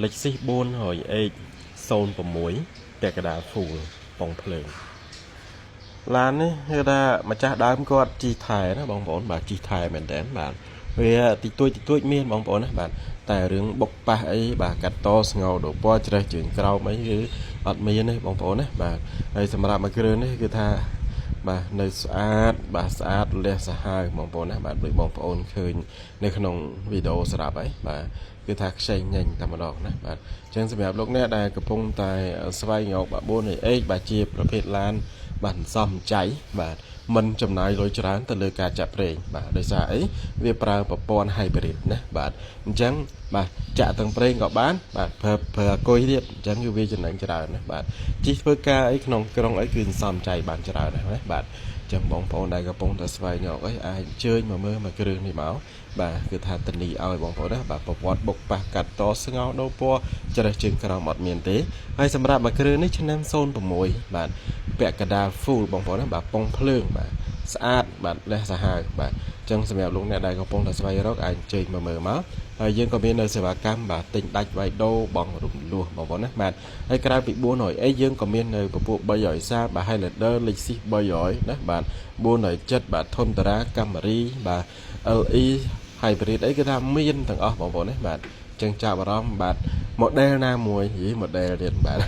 Lexus 400H 06ពាក់កណ្ដាល full ប៉ុងភ្លើងឡាននេះគឺថាម្ចាស់ដើមគាត់ជិះថែណាបងប្អូនបាទជិះថែមែនតើបាទវាតិចតួចតិចតួចមានបងប្អូនណាបាទតែរឿងបុកប៉ះអីបាទកាត់តស្ងោដូរពណ៌ច្រេះជើងក្រោមអីគឺអត់មានទេបងប្អូនណាបាទហើយសម្រាប់មួយគ្រឿងនេះគឺថាបាទនៅស្អាតបាទស្អាតលះសាហាវបងប្អូនណាបាទដូចបងប្អូនឃើញនៅក្នុងវីដេអូស្រាប់ហើយបាទគឺថាខ្ចីញញតែម្ដងណាបាទអញ្ចឹងសម្រាប់លោកអ្នកដែលកំពុងតែស្វែងរកបាទ 4H បាទជាប្រភេទឡានបាទសំចៃបាទមិនចំណាយលុយច្រើនទៅលើការចាក់ប្រេងបាទដោយសារអីវាប្រើប្រព័ន្ធ hybrid ណាបាទអញ្ចឹងបាទចាក់ទាំងប្រេងក៏បានបាទប្រើប្រើអាគុយទៀតអញ្ចឹងគឺវាចំណេញច្រើនណាបាទជិះធ្វើការអីក្នុងក្រុងអីគឺសំចៃបានច្រើនណាស់ណាបាទចឹងបងប្អូនដែលកំពុងតែស្វែងរកអីអាចអញ្ជើញមកមើលមកគ្រឿងនេះមកបាទគឺថាធានីឲ្យបងប្អូនណាបាទប្រវត្តិបុកប៉ះកាត់តស្ងោដូរពណ៌ច្រេះជើងក្រោមអត់មានទេហើយសម្រាប់មួយគ្រឿងនេះឆ្នាំ06បាទពាក់កណ្ដាល full បងប្អូនណាបាទប៉ុងភ្លើងបាទស្អាតបាទលះសាហាវបាទចឹងសម្រាប់លោកអ្នកដែលកំពុងតែស្វែងរកអាចអញ្ជើញមកមើលមកហើយយើងក៏មាននៅសេវាកម្មបាទទិញដាច់វាយដូរបង់រំលោះបងប្អូនណាបាទហើយក្រៅពី400អីយើងក៏មាននៅពពួក330បាទ Highlander Lexus 300ណាបាទ470បាទ Tundra Camry បាទ LE Hybrid អីគឺថាមានទាំងអស់បងប្អូនណាបាទចឹងចាប់អារម្មណ៍បាទ model ណាមួយយី model ទៀតបាទ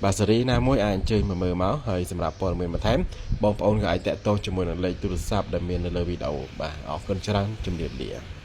បាទស៊េរីណាមួយអាចអញ្ជើញមកមើលមកហើយសម្រាប់ព័ត៌មានបន្ថែមបងប្អូនក៏អាចតាក់ទងជាមួយនឹងលេខទូរស័ព្ទដែលមាននៅលើវីដេអូបាទអរគុណច្រើនជម្រាបលា។